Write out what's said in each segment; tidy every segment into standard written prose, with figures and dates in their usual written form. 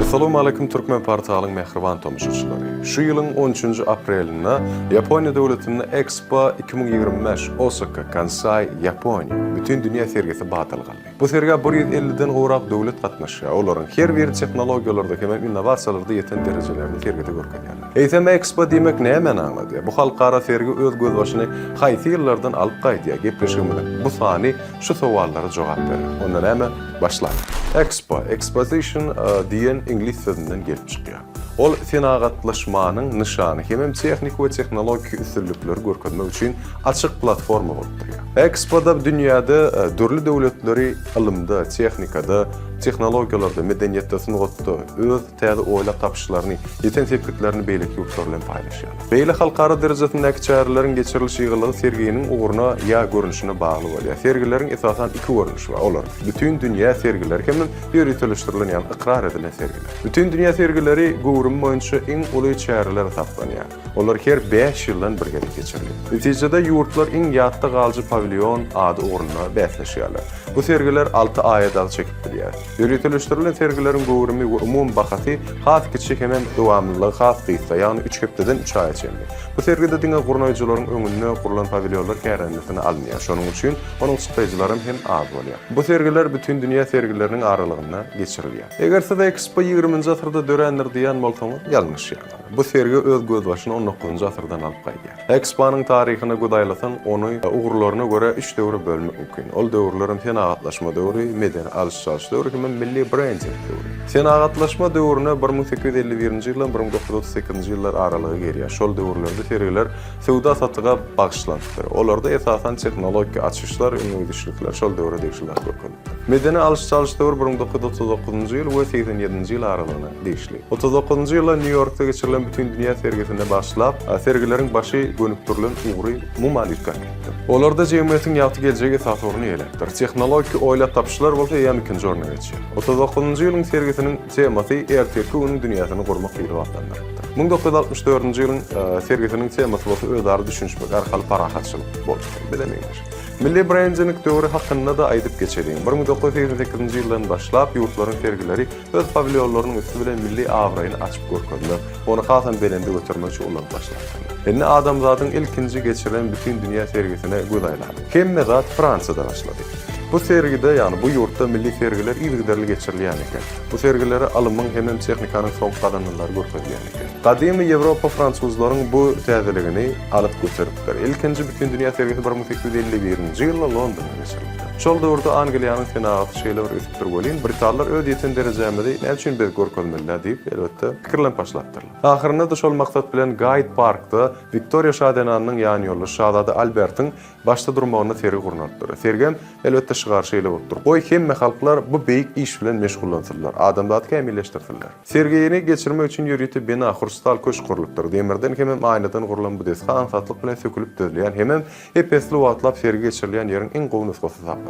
Essalawmaleýkum Türkmen Portalyň mähriban tomaşaçylary! Şu ýylyň on üçünji aprelinde Ýaponiýa döwletinde Expo 2025 Osaka, Kansai, Ýaponiýa, Bütindünýä sergisi badalga aldy. Bu sergä bir 150-den gowrak döwlet gatnaşýar. Olaryň her biri tehnologiýalarda hemem innowasiýalarda ýeten derejelerini sergide görkezýärler. Eýsem Expo diýmek nämäni aňladýar? Bu halkara sergi öz gözbaşyny haýsy ýyllardan alyp gaýdýar? Gepleşigimiziň bu sany şu sowallara jogap berer. Onda näme, başlalyň. Expo, exposition diýen iňlis sözünden gelip çykýar. Ol senagatlaşmanyň nyşany hemem tehniki we tehnologiki üstünlikleri görkezmek üçin açyk platforma bolup durýar. Expo-da dünýäde dürli döwletleri ylymda, tehnikada, tehnologiýalarda, medeniýetde, sungatda öz täze oýlap tapyşlaryny, ýeten sepgitlerini beýleki ýurtlar bilen paýlaşýarlar. Beýle halkara derejesindäki çäreleriň geçiriliş ýygylygy serginiň ugruna ýa görnüşine bagly bolýar. Sergileriň esasan iki görnüşi bar. Olar, bütin dünýä sergileri hemem ýöriteleşdirilen ýagny ykrar edilen sergiler. Bütin dünýä sergileri göwrümi boýunça iň uly çäreler hasaplanýar. Olar her bäş ýyldan bir gezek geçirilýär. Netijede ýurtlar iň ýatda galyjy pawilýon ady ugrunda bäsleşýärler. Bu sergiler alty aýa dagy çekip bilýär. Ýöriteleşdirilen sergileriň göwrümi we umumy bahasy has kiçi hemem dowamlylygy has gysga, ýagny üç hepdeden üç aýa çenli. Bu sergide diňe gurnaýjylaryň öňünde gurlan pawilýonlar kärendesine alynýar. Şonuň üçin onuň çykdaýjylaram hem az bolýar. Bu sergiler bütindünýä sergileriniň aralygynda geçirilýär. Eger siz Ekspo ýigriminji asyrda dörändir diýen bolsaňyz, ýalňyşýaňyz. Bu sergi öz gözbaşyny on dokuzynjy asyrdan alyp gaýdýar. Eksponyň taryhyna göz aýlasaň, ony ugurlaryna görä üç döwre bölmek mümkin. Ol döwürlerem senagatlaşma döwri, medeni alyş-çalyş döwri hemem milli brending döwri. Senagatlaşma döwrüne 1851-nji ýyldan 1938-nji ýyllar aralygy girýär. Şol döwürlerde sergiler söwda-satyga bagyşlanypdyr. Olarda esasan tehnologiki açyşlar, öňegidişlikler şol döwre degişli zat görkezilipdir. Medeni alyş-çalyş döwri 1939-njy ýyl we 87-nji ýyl aralygyna degişli. 39-njy ýylda Nýu-Ýorkda geçirilen Bütindünýä sergisinde başlap, sergileriň başy gönükdirilen ugry umuman üýtgäp gitdi. Olarda jemgyýetiň ýagty geljegi esasy orny eýeläpdir. Tehnologiki oýlap tapyşlar bolsa eýýäm ikinji orna geçýär. 39-njy ýylyň sergisiniň temasy Ertirki günüň dünýäsini gurmak diýlip atlandyrypdyr. 1964-nji ýylyň sergisiniň temasy bolsa Özara düşünişmek arkaly parahatçylyk bolupdyr. Bize meňzeş. Milli brending döwri hakynda-da aýdyp geçeliň. 1988-nji ýyldan başlap ýurtlaryň sergileri öz pawilýonlarynyň üsti bilen milli abraýyny açyp görkezmek, ony hasam belende götermek üçin ulanyp başlapdyrlar. Indi adamzadyň ilkinji geçirilen bütindünýä sergisine göz aýlalyň. Hemme zat Fransiýada başlady. Bu sergide, ýagny bu ýurtda milli sergiler yzygiderli geçirilýän eken. Bu sergilere ylmyň hemem tehnikanyň soňky gazananlary görkezilýän eken. Gadymy Ýewropa fransuzlaryň bu täzeligini alyp göteripdir. Ilkinji bütindünýä sergisi 1851-nji ýylda Londonda geçirilipdir. Şol döwürde Angliýanyň senagaty şeýle bir ösüpdir welin, britanlar öz ýeten derejämizi näme üçin biz görkezmeli-dä diýip, elbetde, pikirlenip başlapdyrlar. Ahyrynda-da şol maksat bilen Gaýd parkda Wiktoriýa şa zenanynyň ýanýoldaşy şazada Albertiň başda durmagynda sergi gurnalypdyr. Sergem, elbetde, şygary şeýle bolupdyr, Goý, hemme halklar bu beýik iş bilen meşgullansynlar, adamzady kämilleşdirsinler. Sergini geçirmek üçin ýörite bina, hrustal köşk gurlupdyr. Demirden hemem aýnadan gurlan bu desga aňsatlyk bilen sökülip düzülýän hemem ep-esli wagtlap sergi geçirilýän ýeriň iň gowy nusgasy hasaplanypdyr.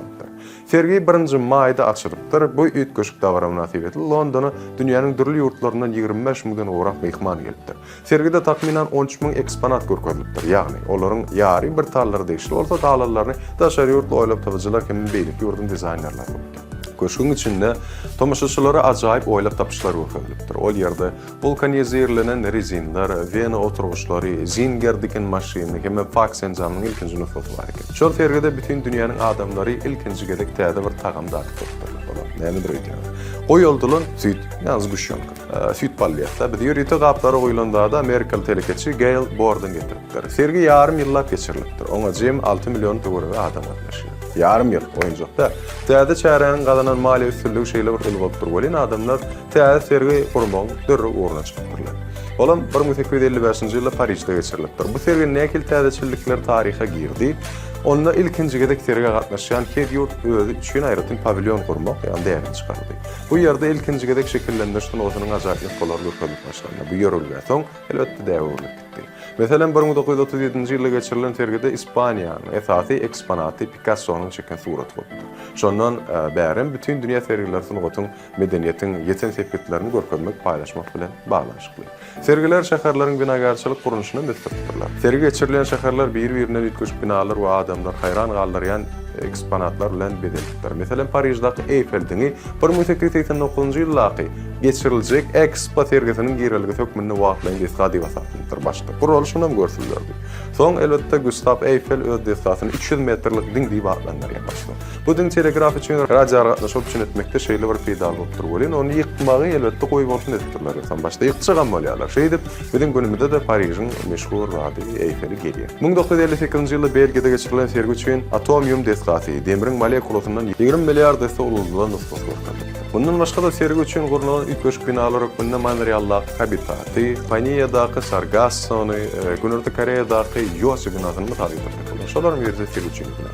Sergi birinji maýda açylypdyr. Bu üýtgeşik dabara mynasybetli Londona dünýäniň dürli ýurtlaryndan 25 müňden gowrak myhman gelipdir. Sergide takmynan 13 müň eksponat görkezilipdir. Ýagny, olaryň ýary britanlara degişli bolsa, galanlaryny daşary ýurtly oýlap tapyjylar hem beýleki ýurduň dizaýnerleri gurupdyr. Köşgüň içinde tomaşaçylara ajaýyp oýlap tapyşlar görkezilipdir. Ol ýerde Wulkanizirlenen rezinler, wena oturgyçlary, Zinger dikin maşyny hem-de faks enjamynyň ilkinji nusgasy bar eken. Şol sergide bütin dünýäniň adamlary ilkinji gezek täze bir tagam dadyp görüpdirler. Olar nämedir öýdýäňiz? Goýaldylan süýt, ýagny zguşýonka. Süýt bally-ýa-da. Biz ýörite gaplara guýlan zady amerikaly telekeçi Geýl Borden getiripdir. Sergi ýarym ýyllap geçirilipdir. Oňa jemi alty million töweregi adam gatnaşýar. Ýarym ýyl, oýunjak däl. Täze çäräniň gazanan maliýe üstünligi şeýle bir uly bolupdyr welin, adamlar Täze sergi gurmagyň derrew ugruna çykypdyrlar. Olam 1855-nji ýylda Parižde geçirilipdir. Bu sergi nähili täzeçillikler taryha girdi? Onda ilkinji gezek sergä gatnaşýan her ýurt özi üçin aýratyn pawilýon gurmak, ýagny däbini çykardy. Bu ýerde ilkinji gezek şekillendiriş sungatynyň ajaýyp nusgalary görkezilip başlandy. Bu ýörelge soň, elbetde, däbe öwrülip gitdi. Meselem, 1937-nji ýylda geçirilen sergide Ispaniýanyň esasy eksponaty Pikassonyň çeken suraty bolupdyr. Şondan bärem bütin dünýä sergileri sungatyň medeniýetiň ýeten sepgitlerini görkezmek, paýlaşmak bilen baglanyşykly. Sergiler şäherleriň binagärçilik gurluşyny hem ösdüripdirler. Sergi geçirilýän şäherler bir-birinden üýtgeşik binalar we adamlary haýran galdyrýan. eksponatlar bilen bezelipdir. Meselem, Pariždaky Eýfel diňi 1889-njy ýyldaky geçiriljek Ekspo sergisiniň girelgesi hökmünde wagtlaýyn desga diýip hasaplanypdyr başda. Guralyşynam görsünler diýip. Soň, elbetde, Gustaw Eýfel öz desgasyny 300 metrlik diň diýip atlandyrýar başda. Bu diň telegraf üçin radioaragatnaşygy üpjün etmekde şeýle bir peýdaly bolupdyr welin, ony ýykmagy, elbetde, goýbolsun edipdirler. Ýogsam başda ýykjagam bolýarlar. Şeýdip, biziň günümizde-de Parižiň meşhur zady Eýfeli gelýär. 1958-nji ýylda Belgiýada geçirilen sergi üçin Atomium desgasy, demriň molekulasyndan 20 milliard esse ululdylan nusgasy görkezilipdir. Mundan başga-da sergi üçin gurnalan üýtgeşik binalar hökmünde Monrealdaky Habitaty, Paniýadaky Sargassony, Günorta Koreýadaky Ýosi binasyny mysal getirmek bolar. Şolaryň birisi sergi üçin bina.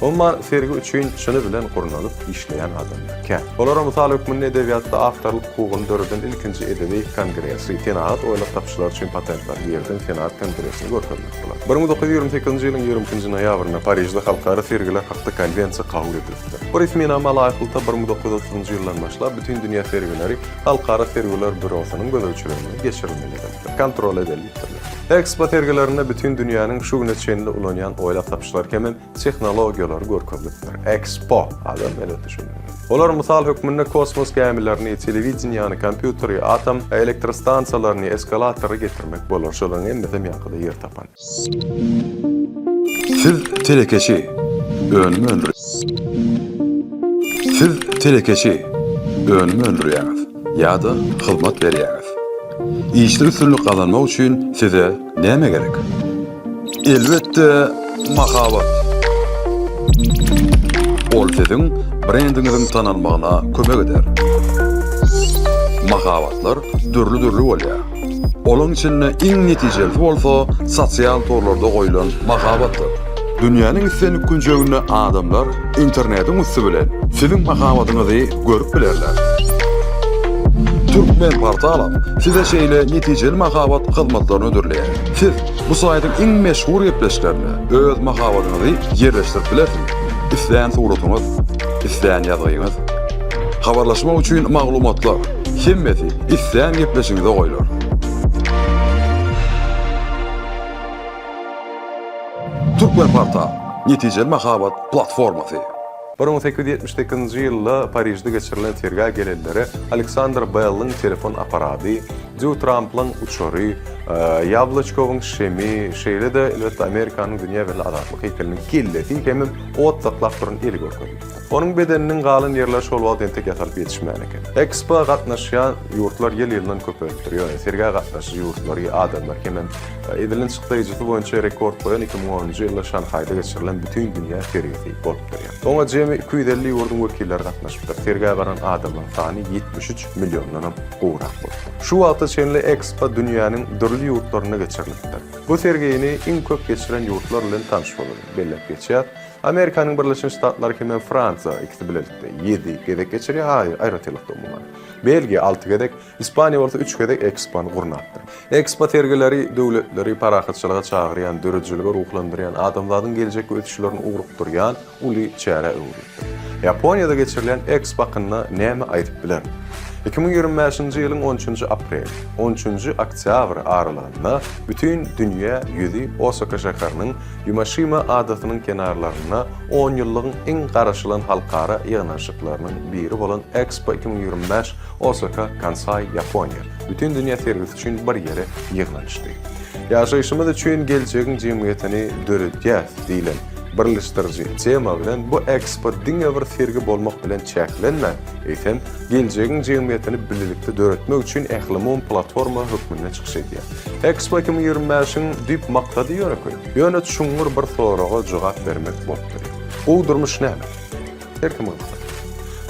Umuman, sergi üçin çyny bilen gurnalyp işleýän adamlar kän. Olara mysal hökmünde edebiýatda awtorlyk hukugyny döreden ilkinji edebi kongresi, senagat oýlap tapyşlary üçin patentleri girizen senagat kongresini görkezmek bolar. 1928-nji ýylyň 22-nji noýabrynda Parižde Halkara sergiler hakda konwensiýa kabul edilipdir. Bu resminama laýyklykda 1930-njy ýyldan başlap Bütindünýä sergileri Halkara sergiler býurosynyň gözegçiliginde geçirilmeli edilipdir, kontrol edilipdirler. Ekspo sergilerinde bütin dünýäniň şu güne çenli ulanýan oýlap tapyşlary hemem tehnologiýalary görkezilipdir. Ekspo adam elbetde şondan gelýär. Olar mysal hökmünde kosmos gämilerini, telewideniýany, kompýuteri, atom elektrostansiýalaryny, eskalatory getirmek bolar. Şolaryň hemmesem ýaňkyda ýer tapan. Siz telekeçi, önüm öndür. Siz telekeçi, önüm öndürýäňiz ýa-da hyzmat berýäňiz. Işde üstünlik gazanmak üçin size näme gerek? Elbetde, mahabat. Ol siziň brendiňiziň tanalmagyna kömek eder. Mahabatlar dürli-dürli bolýar. Olaň içinde iň netijelisi bolsa sosial torlarda goýlan mahabatdyr. Dünýäniň islendik künjeginde adamlar internetiň üsti bilen siziň mahabatyňyzy görüp bilerler. Türkmenportalam size şeýle netijeli mahabat hyzmatlaryny hödürleýär. Siz bu saýtyň iň meşhur gepleşiklerinde öz mahabatyňyzy ýerleşdirip bilersiňiz. Islän suratyňyz, islän ýazgyňyz. Habarlaşmak üçin maglumatlar, hemmesi islän gepleşigiňize goýlar. Türkmenportal, netijeli mahabat platformasy. 1878-nji ýylda Parižde geçirilen sergä gelenlere Aleksandr Belliň telefon apparady, Dýu Tramplyň uçary, Ýabloçkowyň şemi, şeýle-de, elbetde, Amerikanyň dünýä belli azatlyk heýkeliniň kellesi hemem ot saklap duran eli görkezilipdir. Onuň bedeniniň galan ýerleri şol wagt entek ýasalyp ýetişmän eken. Ekspo gatnaşýan ýurtlar ýyl-ýyldan köpelipdir. Ýöne sergä gatnaşyjy ýurtlary, adamlar hemem edilen çykdaýjysy boýunça rekord goýan 2010-njy ýylda Şanhaýda geçirilen Bütindünýä sergisi bolup durýar. Oňa jemi 250 ýurduň wekilleri gatnaşypdyr. Sergä baran adamlaryň sany 73 milliondanam gowrak bolupdyr. Şu wagta çenli Ekspo dünýäniň dürli ýurtlarynda geçirilipdir. Bu sergini iň köp geçiren ýurtlar bilen tanyş bolalyň. Belläp geçýäs, Amerikanyň Birleşen Ştatlary hemem Fransiýa ikisi bilelikde ýedi gezek geçirýär, aýratynlykda umuman. Belgiýa alty gezek, Ispaniýa bolsa üç gezek Ekspony gurnapdyr. Ekspo sergileri döwletleri parahatçylyga çagyrýan, döredijilige ruhlandyrýan, adamzadyň geljekki ösüşlerini ugrukdyrýan uly çärä öwrülipdir. Ýaponiýada geçirilýän Ekspo hakynda näme aýdyp bilerin? 2025-nji ýylyň on üçünji aprel, on üçünji oktýabr aralygynda bütin dünýä ýüzi Osaka şäheriniň Ýumaşima adasynyň kenarlarynda onýyllygyň iň garaşylan halkara ýygnanyşyklarynyň biri bolan Expo 2025 Osaka, Kansai, Ýaponiýa, Bütindünýä sergisi üçin bir ýere ýygnanyşdy. Ýaşaýşymyz üçin geljegiň jemgyýetini döredýäs diýlen birleşdiriji tema bilen bu Expo diňe bir sergi bolmak bilen çäklenmän, eýsem, geljegiň jemgyýetini bilelikde döretmek üçin ählumumy platforma hökmünde çykyş edýär. Expo 2025-iň düýp maksady ýönekeý, ýöne çuňňur bir soraga jogap bermek bolup durýar. Gowy durmuş näme? Her kim gyzyklanýar.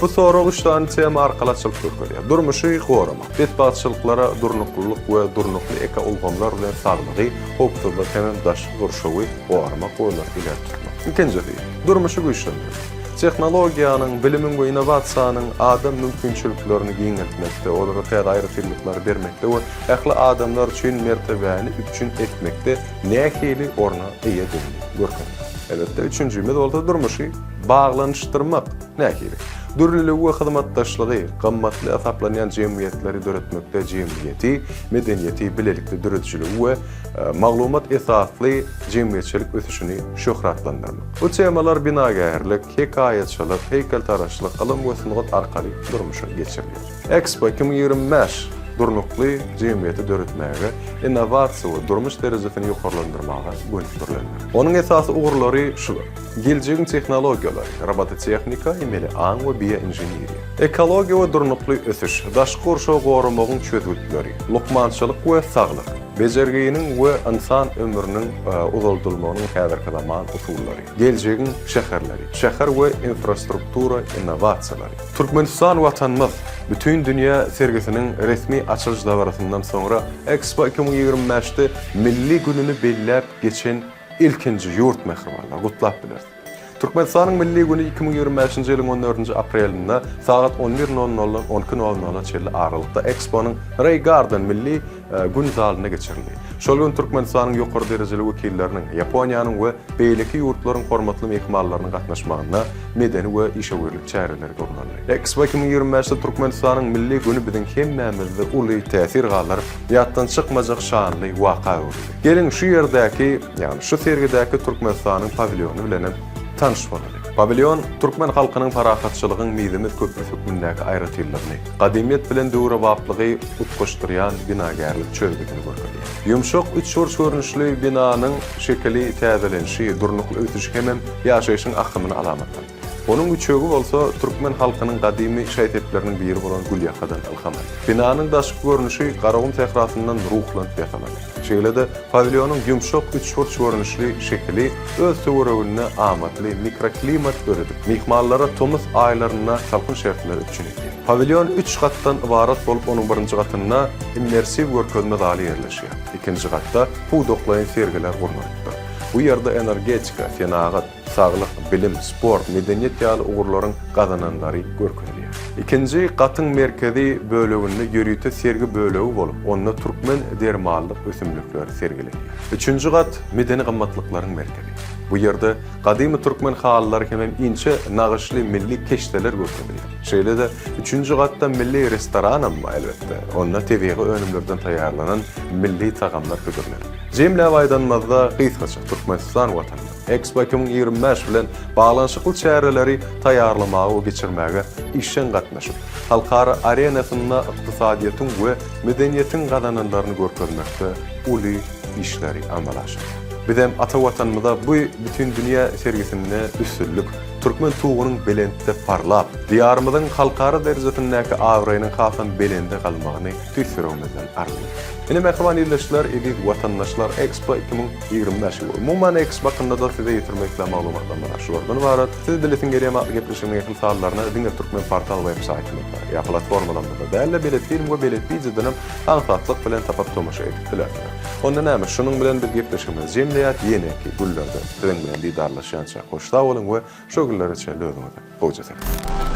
Bu sorag üç sany tema arkaly açylyp görkezýär. Durmuşy goramak, betbagtçylyklara durnuklylyk we durnukly ekoulgamlar bilen saglygy, howpsuzlygy hemem daşky gurşawy goramak we olary ileri tutmak. Ikinjisi, durmuşy güýçlendirmek. Tehnologiýanyň, bilimiň we innowasiýanyň adam mümkinçiliklerini giňeltmekde, olara täze aýratynlyklary bermekde we ähli adamlar üçin mertebäni üpjün etmekde nähili orna eýedigini görkezmek. Elbetde, üçünjimiz bolsa durmuşy baglanyşdyrmak. Nähili? Dürlüligi we hyzmatdaşlygy gymmatly hasaplanýan jemgyýetleri döretmekde jemgyýeti, medeniýeti, bilelikde döredijiligi we maglumat esasly jemgyýetçilik ösüşini şöhratlandyrmak. Bu temalar binagärlik, hekaýaçylyk, heýkeltaraşlyk, ylym we sungat arkaly durmuşa geçirilýär. Expo 2025 durnukly jemgyýeti döretmäge, innowasiýa we durmuş derejesini ýokarlandyrmaga gönükdirilendir. Onuň esasy ugurlary şular, geljegiň tehnologiýalary, robototehnika, emeli aň we bioinženeriýa, ekologiýa we durnukly ösüş, daşky gurşawy goramagyň çözgütleri, lukmançylyk we saglyk, bejerginiň we ynsan ömrüniň uzaldylmagynyň häzirki zaman usullary, geljegiň şäherleri, şäher we infrastruktura innowasiýalary. Türkmenistan Watanymyz Bütindünýä sergisiniň resmi açylyş dabarasyndan soňra Expo 2025-de milli gününi belläp geçen ilkinji ýurt mähribanlar, gutlap bileris. Türkmenistanyň Milli güni 2025-nji ýylyň on dördünji aprelinde sagat on bir nol noldan on iki nol nola çenli aralykda Expo-nyň Ray Garden milli Gün zalynda geçirildi. Şol gün Türkmenistanyň ýokary derejeli wekilleriniň, Ýaponiýanyň we beýleki ýurtlaryň hormatly myhmanlarynyň gatnaşmagynda medeni we işewürlik çäreleri gurnaldy. Expo 2025-de Türkmenistanyň Milli güni biziň hemmämizde uly täsir galdyryp, ýatdan çykmajak şanly waka öwrüldi. Geliň, şu ýerdäki, ýagny şu sergidäki Türkmenistanyň pawilýony bilenem tanyş bolalyň. Pawilýon türkmen halkynyň parahatçylygyň mizemez köprüsi hökmündäki aýratynlygyny, gadymyýet bilen döwrebaplygy utgaşdyrýan binagärlik çözgüdini görkezýär. Ýumşak üçburç görnüşli binanyň şekili täzelenişi, durnukly ösüşi hemem ýaşaýşyň akymyny alamatlandyrýar. Onuň üçegi bolsa türkmen halkynyň gadymy şaý-sepleriniň biri bolan gülýakadan ylham alýar. Binanyň daşky görnüşi Garagum sährasyndan ruhlanyp ýasalan. Şeýle-de, pawilýonyň ýumşak üçburç görnüşli şekili öz töwereginde amatly mikroklimat döredip, myhmanlara tomus aýlarynda salkyn şertleri üpjün edýär. Pawilýon üç gatdan ybarat bolup, onuň birinji gatynda immersiw görkezme zaly ýerleşýär. Ikinji gatda pudaklaýyn sergiler gurnalypdyr. Bu ýerde energetika, senagat, saglyk, bilim, sport, medeniýet ýaly ugurlaryň gazananlary görkezilýär. Ikinji gatyň merkezi böleginde ýörite sergi bölegi bolup, onda türkmen dermanlyk ösümlikleri sergilenýär. Üçünji gat medeni gymmatlyklaryň merkezi. Bu ýerde gadymy türkmen halylary hemem inçe nagyşly milli keşdeler görkezilýär. Şeýle-de, üçünji gatda milli restoranam bar, elbetde, onda tebigy önümlerden taýýarlanan milli tagamlar hödürlenilýär. Jemläp aýdanymyzda, gysgaça, Türkmenistan Watanymyz. Expo 2025 bilen baglanyşykly çäreleri taýýarlamaga we geçirmäge işjeň gatnaşyp, halkara arenasynda ykdysadyýetiň we medeniýetiň gazananlaryny görkezmekde uly işleri amala aşyrýar. Bizem ata Watanymyza bu bütindünýä sergisinde üstünlik, türkmen tugunyň belentde parlap, Diýarymyzyň halkara derejesindäki abraýynyň hasam belende galmagyny tüýs ýüregimizden arzuwlaýarys. Ine mähriban ildeşler, eziz watandaşlar Expo 2025 we umuman Expo hakynda-da size ýetirmek islän maglumatlarymyz şulardan ybarat. Siz Bilesiň gelýän atly gepleşiginiň ähli sanlaryny diňe Türkmen Portal web saýtymyzda ýa platformalarymyzda däl-de Belet Film we Belet Wideodan hem aňsatlyk bilen tapyp tomaşa edip bilersiňiz. Onda näme şunuň bilen biz gepleşigimizi jemleýäs ýeneki günlerde siziň bilen didarlaşýança hoş sag boluň we şo günlere çenli özüňize gowja serediň.